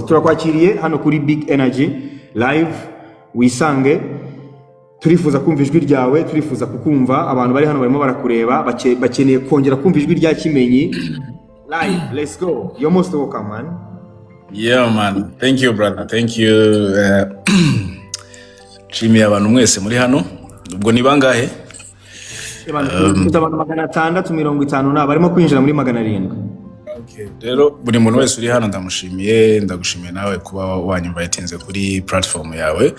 Turakwakiriye hano kuri Big Energy Live, wisange. Turifuza kumva ijwi ryawe, turifuza kukumva. Abantu bari hano barimo barakureba, bakeneye kongera kumva ijwi rya Kimenyi live. Let's go, you're most welcome, man. Yeah man, thank you brother, thank you. Nshimiye abantu mwese muri hano. Ubwo ni bangahe? Dufite abantu 650 na barimo kwinjira muri 700. Okay. Rero buri muntu wese uri hano ndamushimiye, ndagushimiye nawe kuba wanyinvitinze kuri platform yawe.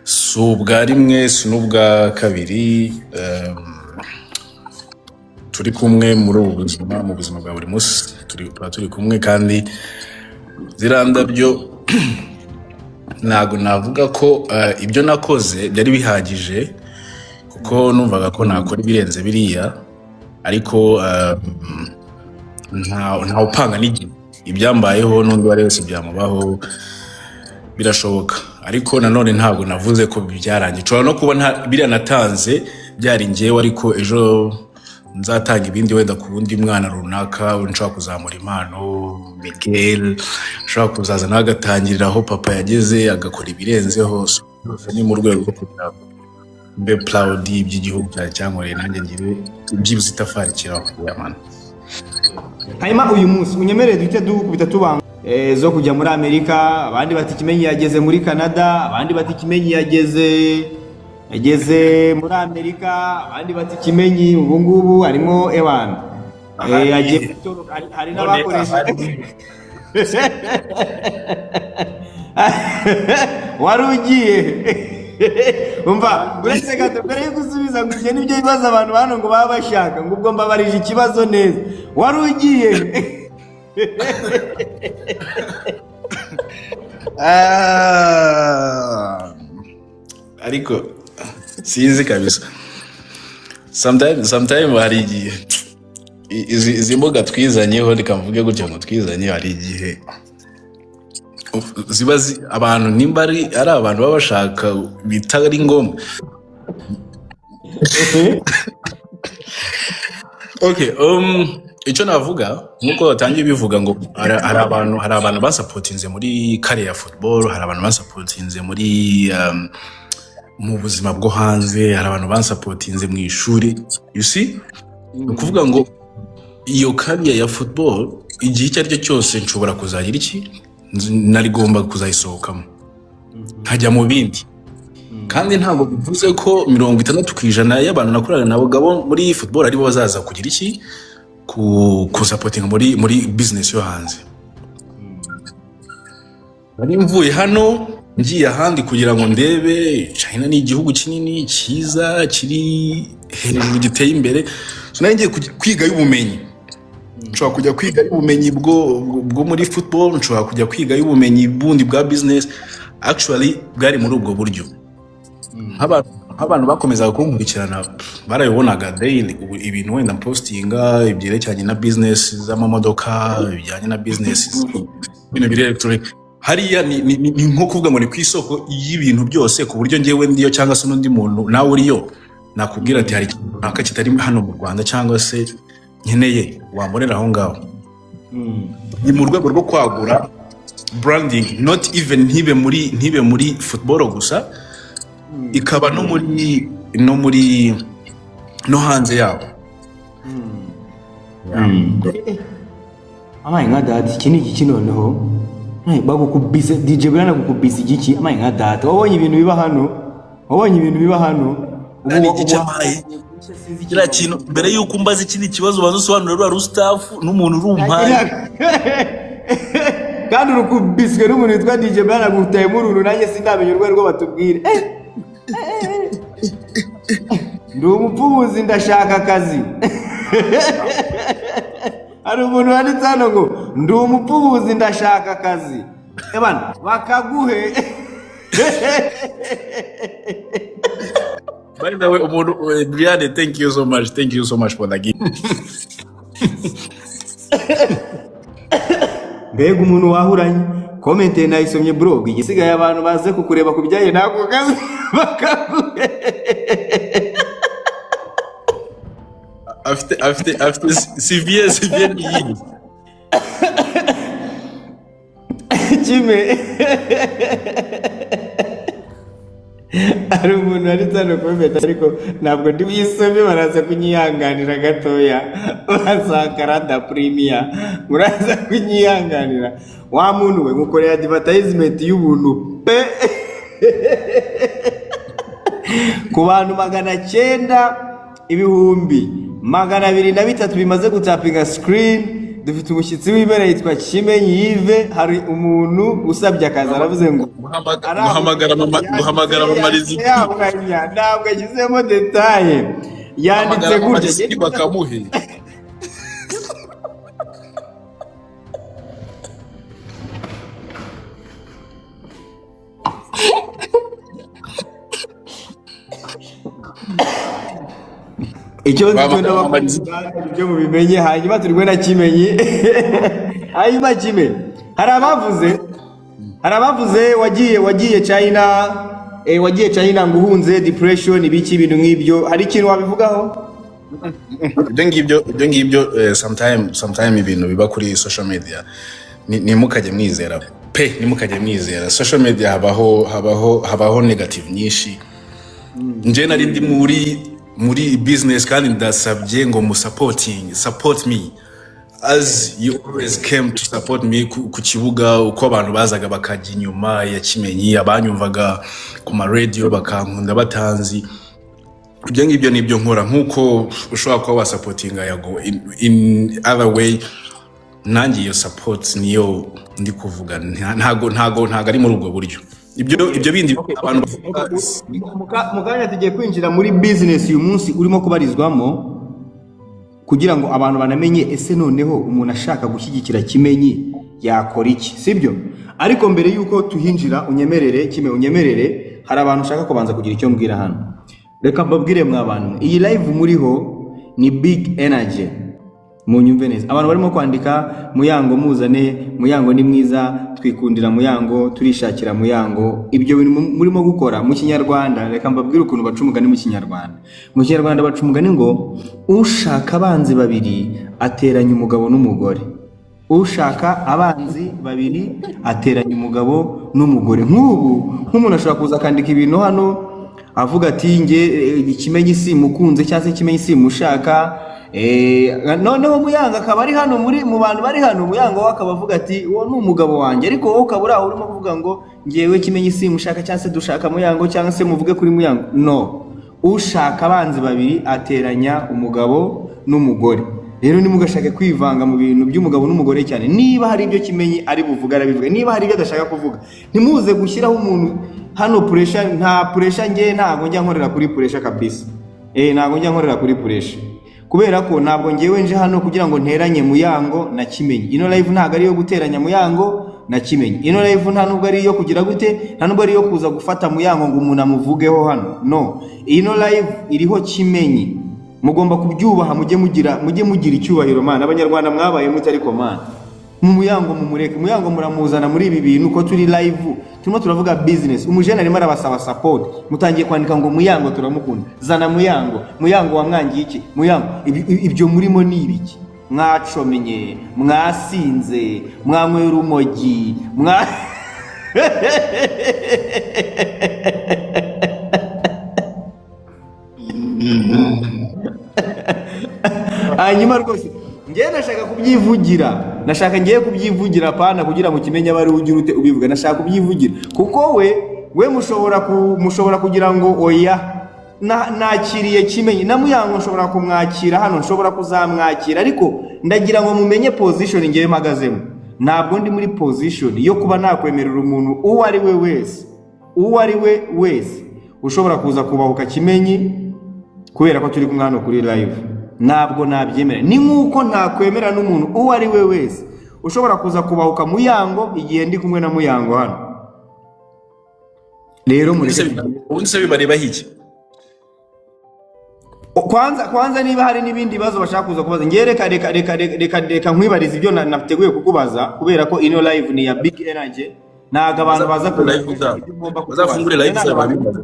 Si ubwa rimwe, si n'ubwa kabiri, turi kumwe muri ubu buzima, mu buzima bwa buri munsi tuba turi kumwe, kandi ziriya ndabyo ntabwo navuga ko ibyo nakoze byari bihagije, kuko numvaga ko nakora ibirenze biriya, ariko nta upanga n'igihe. Ibyambayeho n'undi uwo ari wese byamubaho, birashoboka. Ariko nanone ntabwo navuze ko byarangiye. Nshobora no kuba biriya natanze byari njyewe, ariko ejo nzatanga ibindi wenda ku wundi mwana runaka nshobora kuzamura impano, Miguel ashobora kuzaza nawe agatangirira aho papa yageze, agakora ibirenzeho. So, ni mu rwego rwo kugira ngo mbe proud y'iby'igihugu cyanjye cyankoreye, nanjye ngire byibuze itafari kiraho. Yeah, man. Hanyuma uyu munsi unyemerere duhite dukubita tubanga zo kujya muri Amerika. Abandi bati Kimenyi yageze muri Canada, abandi bati Kimenyi yageze muri Amerika, abandi bati Kimenyi ubu ngubu harimo ewana agiye gutoroka. Hari n'abakoresha wari ugiye. Umva, uretse gato mbere yo gusubiza ngo ibyo nibyo bibazo abantu hano ngo baba bashaka, ngo ubwo mbabarije ikibazo neza, wari ugiye? Ariko sinzi kabisa. Sometime hari igihe izi mbuga twizanyeho, reka mvuge gutya ngo twizanye, hari igihe ziba abantu nimba ari abantu baba bashaka bitari ngombwa. Okay, icyo navuga nkuko batangiye bivuga ngo hari abantu basapotinze muri kare ya football, hari abantu basapotinze muri mu buzima bwo hanze, hari abantu basapotinze mu ishuri. You see? Ni ukuvuga ngo iyo kariya ya football igihe icyo ari cyo cyose nshobora kuzagira iki, narigomba kuzayisohokamo nkajya mu bindi. Kandi ntabwo bivuze ko 60% y'abantu nakorana nabo gabo muri football aribo bazaza kugira iki, kusapotinga muri business yo hanze. Nari mvuye hano ngiye ahandi kugira ngo ndebe. China ni igihugu kinini cyiza kiri hejuru giteye imbere, so nari ngiye kwigayo ubumenyi. Nshobora kujya kwiga ubumenyi bwo muri football, nshobora kujya kwiga ubumenyi bundi bwa business, actually bwari muri ubwo buryo. Nk'abantu bakomezaga kunkurikirana barabibonaga daily. Ubu ibintu wenda mpostinga ibyerekeranye na business z'amamodoka, bijyanye na business ibintu biri electronic, hariya ni nko kuvuga ngo ni ku isoko y'ibintu byose, ku buryo njyewe ndiyo cyangwa se n'undi muntu nawe uriyo nakubwira ati hari ikintu runaka kitari hano mu Rwanda cyangwa se nkeneye, wambonera aho ngaho. Ni mu rwego rwo kwagura branding, not even ntibe muri football gusa, ikaba no muri no muri no hanze yabo. Amaye nka data, iki ni igiki noneho? Bagukubise DJ Brian agukubise igiki? Amaye nka data, wabonye ibintu biba hano, wabonye ibintu biba hano. Ubu Ari igice amaye. Kiriya kintu mbere y'uko umbaza ikindi kibazo ubanza usobanura ruriya rustaff n'umuntu urumpaye. Kandi urukubiswe n'umuntu witwa DJ Brian agutayemo uruntu, nanjye sindamenya urwo arirwo batubwire. Ndi umupfubuzi ndashaka akazi. Hari umuntu wanditse hano ngo ndi umupfubuzi ndashaka akazi. Ebana bakaguhe. By the way, umuntu Brian, thank you so much, thank you so much for the gift. Mbega umuntu wahuranye comment nayisomye bro, igisigaye abantu baze kukureba ku bijyanye n'ako kazi bakaguhe. Afite CV ni iyi. Kime, hari umuntu wanditse hano comment, ariko ntabwo ndi buyisome, baraza kunyihanganira gatoya. Basakarada Premier, muraza kunyihanganira. Wa muntu we, ngukorera advertisement y'ubuntu pe. Ku bantu 902,203 bimaze gutapinga screen, dufite umushyitsi w'ibere yitwa Kimenyi Yves. Hari umuntu usabye akazi, aravuze ngo Guhamagara mama, guhamagara mama Riziki. Yabwanya ntabwo ashyizemo détails, yanditse Guhamagara mama gutya. Riziki bakamuhe. Icyo nzi cyo Bahamagara mama Riziki. ndabakunda, ibyo mubimenye. Hanyuma turi kumwe na Kimenyi. Hanyuma Kime, hari abavuze wagiye China, wagiye China ngo uhunze depression, ibiki, ibintu nk'ibyo. Hari ikintu wabivugaho? Ibyo ngibyo, sometime ibintu biba kuri social media, ntimukajye mwizera pe, ntimukajye mwizera social media. Habaho negative nyinshi. Nje nari ndi muri business, kandi ndasabye ngo mu supporting, support me as you always came to support me ku kibuga, uko abantu bazaga bakajya inyuma ya Kimenyi, abanyumvaga ku ma radio bakankunda batanzi. Ibyo ngibyo nibyo nkora, nk'uko ushobora kuba wasupportinga Yago in other way. Nanjye iyo support niyo ndi kuvuga. Ntago ari muri ubwo buryo ibyo bindi abantu bavuga. Mu kanya tugiye kwinjira muri business uyu munsi urimo kubarizwamo, kugira ngo abantu banamenye ese noneho umuntu ashaka gushyigikira Kimenyi yakora iki, sibyo? Ariko mbere y'uko tuhinjira, unyemerere Kime, unyemerere, hari abantu ushaka kubanza kugira icyo mbwira hano. Reka mbabwire mwa bantu, iyi live muriho ni Big Energy. Munyumve neza, abantu barimo kwandika "Muyango muzane, Muyango ni mwiza, twikundira Muyango, turishakira Muyango", ibyo bintu murimo gukora mu Kinyarwanda, reka mbabwire ukuntu baca umugani mu Kinyarwanda. Mu Kinyarwanda baca umugani ngo ushaka abanzi babiri ateranya umugabo n'umugore. Ushaka abanzi babiri ateranya umugabo n'umugore. Nk'ubu nk'umuntu ashobora kuza akandika ibintu hano avuga ati nge Kimenyi simukunze cyangwa se Kimenyi simushaka. Noneho Muyango akaba ari hano muri mu bantu bari hano, Muyango we akaba avuga ati uwo ni umugabo wanjye, ariko wowe ukaba uri aho urimo kuvuga ngo ngewe Kimenyi simushaka, cyangwa se dushaka Muyango, cyangwa se muvuge kuri Muyango. No, ushaka abanzi babiri ateranya umugabo n'umugore. Rero ntimugashake kwivanga mu bintu by'umugabo n'umugore cyane. Niba hari ibyo Kimenyi ari buvuga, arabivuga. Niba hari ibyo adashaka kuvuga, ntimuze gushyiraho umuntu hano pressure. Nta pressure, ngewe ntabwo njya nkorera kuri pressure kabisa. Ntabwo njya nkorera kuri pressure, kubera ko ntabwo ngewe nje hano kugira ngo nteranye Muyango na Kimenyi. Ino live ntabwo ari iyo guteranya Muyango na Kimenyi. Ino live nta nubwo ari iyo kugira gute, nta nubwo ari iyo kuza gufata Muyango ngo umuntu amuvugeho hano. No, ino live iriho Kimenyi, mugomba kubyubaha. Mujye mugira icyubahiro mana. Abanyarwanda mwabaye mute? Ariko mana, mu Muyango mumureke. Muyango muramuzana muri ibi bintu ko turi live, turimo turavuga business, umujene arimo arabasaba support, mutangiye kwandika ngo "Muyango turamukunda, zana Muyango, Muyango wamwangiye iki, Muyango". Ibyo murimo ni ibiki? Mwacomenye, mwasinze, mwanywera urumogi, mwa hanyuma rwose ngewe nashaka kubyivugira, nashaka ngewe kubyivugira, pana kugira ngo kimenye abari ugira ute ubivuga. Nashaka kubyivugira kuko we mushobora kugira ngo oya, nakiriye Kimenyi na Muyango, nshobora kumwakira hano, nshobora kuzamwakira, ariko ndagira ngo mumenye position ngewe mpagazemo. Ntabwo ndi muri position yo kuba nakwemerera umuntu uwo ari we wese, uwo ari we wese ushobora kuza kubahuka Kimenyi kubera ko turi kumwe hano kuri live. Ntabwo nabyemera. Ni nk'uko ntakwemera n'umuntu uwo ari we wese ushobora kuza kubahuka Muyango igihe ndi kumwe na Muyango hano. Rero mureke. Ubundi se bibarebaho iki? Kwanza niba hari n'ibindi bibazo bashaka kuza kubaza, ngewe reka nkwibarize ibyo nateguye kukubaza, kubera ko ino live ni ya Big Energy, ntabwo abantu baza Live zabo. ibyo ngomba kukubaza. Bazafungure live zabo babibaze.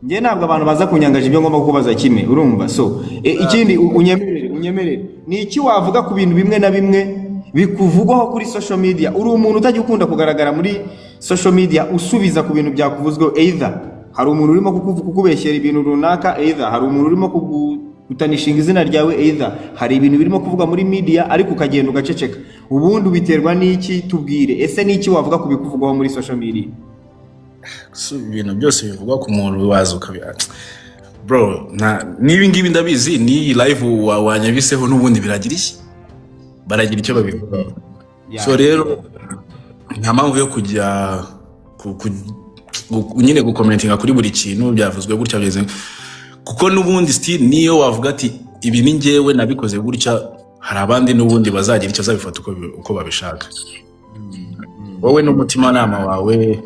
Njye ntabwo abantu baza kunyangaje ibyo ngomba kukubaza kimwe, urumva? So ikindi, unyemerere, ni iki wavuga ku bintu bimwe na bimwe Bikuvugwaho kuri social media. Uri umuntu utajya ukunda kugaragara muri social media usubiza ku bintu byakuvuzweho. Either hari umuntu urimo kukubeshyera ibintu runaka, either hari umuntu urimo kugutanishinga izina ryawe, either hari ibintu birimo kuvugwa muri media, ariko ukagenda ugaceceka. Ubundi ubiterwa n'iki? Tubwire, ese n'iki wavuga ku bikuvugwaho muri social media? So, ibintu byose bivugwa ku muntu waza ukabi, bro, n'ibi ngibi ndabizi, n'iyi live wanyabiseho n'ubundi biragira iki, baragira icyo babivugaho. So rero nta mpamvu yo kujya nyine gukomentinga kuri buri kintu byavuzwe gutya bigeze, kuko n'ubundi still niyo wavuga ati ibi ni njyewe nabikoze gutya, hari abandi n'ubundi bazagira icyo bazabifata uko babishaka. Wowe n'umutimanama wawe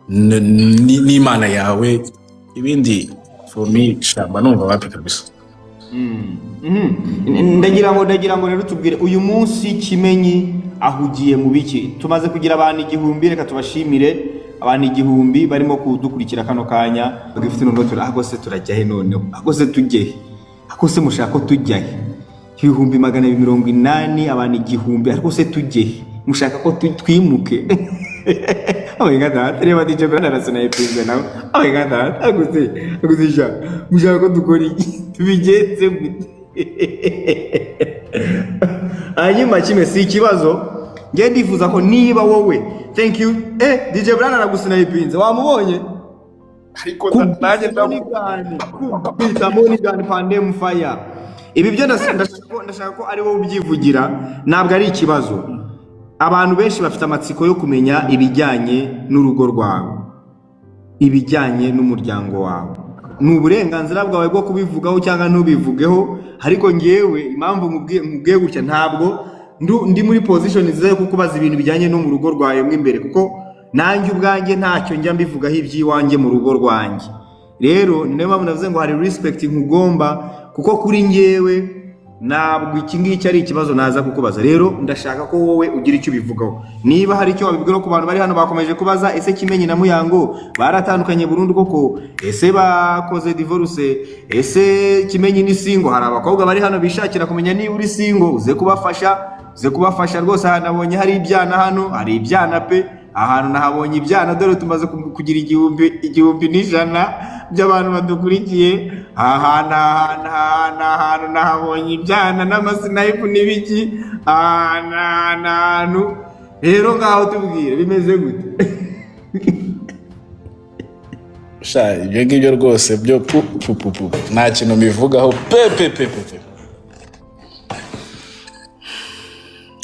n'Imana yawe, ibindi for me shamba numva wapi kabisa. Ndagira ngo rero tubwire, uyu munsi Kimenyi ahugiye mu biki? Tumaze kugira abantu 1000, reka tubashimire, abantu 1000 barimo kudukurikira kano kanya. Bagifite noneho ahubwo se turajya he noneho? Ahubwo se tujye he? Ahubwo se mushaka ko tujya he? 280,000, abantu 1000, ariko se tujye he? Mushaka ko twimuke? Oh my God, reba DJ Brian arasinayipinze nawe. Oh my God, aguze sha. Mushaka ko dukora iki? Tubigenze gute? Hanyuma kimwe si ikibazo, njye ndifuza ko niba wowe, thank you, DJ Brian aragusinayipinze, wamubonye? Ariko Kubita money gun, kubita money gun, pandem fire. Ibi byo ndashaka ko ari wowe ubyivugira, ntabwo ari ikibazo. Abantu benshi bafite amatsiko yo kumenya ibijyanye n'urugo rwawe, ibijyanye n'umuryango wawe. Ni uburenganzira bwawe bwo kubivugaho cyangwa ntubivugeho, ariko ngewe impamvu nkubwiye gutya, ntabwo ndi muri position nziza yo kukubaza ibintu bijyanye no mu rugo rwawe mo imbere, kuko nanjye ubwanjye ntacyo njya mbivugaho iby'iwanjye mu rugo rwanjye. Rero ni nayo mpamvu navuze ngo hari respect nkugomba, kuko kuri ngewe ntabwo iki ngiki ari ikibazo naza kukubaza. Rero ndashaka ko wowe ugira icyo ubivugaho, niba hari icyo wabibwira ku bantu bari hano bakomeje kubaza: ese Kimenyi na Muyango baratandukanye burundu koko? Ese bakoze divorce? Ese Kimenyi ni single? Hari abakobwa bari hano bishakira kumenya niba uri single. Uze kubafasha rwose. Aha nabonye hari ibyana, hano hari ibyana pe, ahantu nahabonye ibyana. Dore tumaze kugira 1000, 1100 by'abantu badukurikiye. Ahantu, ahantu, ahantu, ahantu nahabonye ibyana n'amasinayipu n'ibiki, ahantu, ahantu, ahantu. Rero ngaho tubwire, bimeze gute? Sha, ibyo ngibyo rwose byo pu pu pu pu, nta kintu mbivugaho pe pe pe pe pe.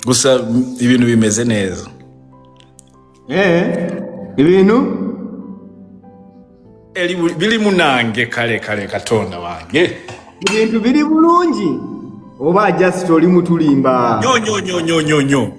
Gusa ibintu bimeze neza. Ibintu Biri munange kale kale katonda wange. Ibintu biri bulungi oba just oli mutulimba? Nyo nyo nyo nyo nyo nyo.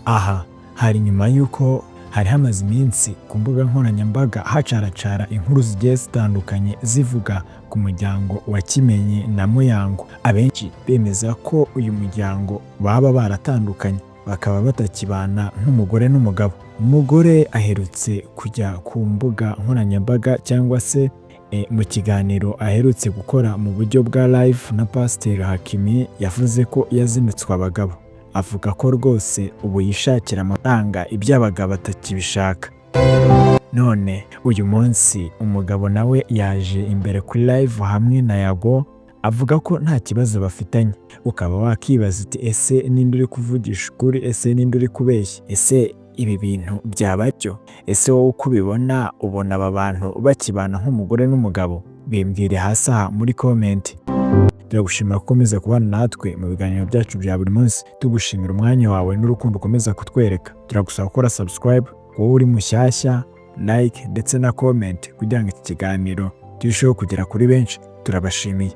Aha hari nyuma y'uko hari hamaze iminsi ku mbuga nkoranyambaga hacaracara inkuru zigiye zitandukanye zivuga ku muryango wa Kimenyi na Muyango, abenshi bemeza ko uyu muryango baba baratandukanye bakaba batakibana nk'umugore n'umugabo. Umugore aherutse kujya ku mbuga nkoranyambaga cyangwa se mu kiganiro aherutse gukora mu buryo bwa live na Pasiteri Hakimi, yavuze ko yazinutswe abagabo, avuga ko rwose ubu yishakira amafaranga, iby'abagabo atakibishaka. None uyu munsi umugabo nawe yaje imbere kuri live hamwe na Yago, avuga ko nta kibazo bafitanye. Ukaba wakibaza uti: ese ninde uri kuvugisha ukuri? Ese ninde uri kubeshya? Ese ibi bintu byaba byo? Ese wowe uko ubibona, ubona aba bantu bakibana nk'umugore n'umugabo? Bimbwire hasi aha muri comment. Turagushimira ko ukomeza kubana natwe mu biganiro byacu bya buri munsi, tugushimira umwanya wawe n'urukundo ukomeza kutwereka. Turagusaba gukora subscribe wowe uri mushyashya, like ndetse na comment kugira ngo iki kiganiro kirusheho kugera kuri benshi. Turabashimiye.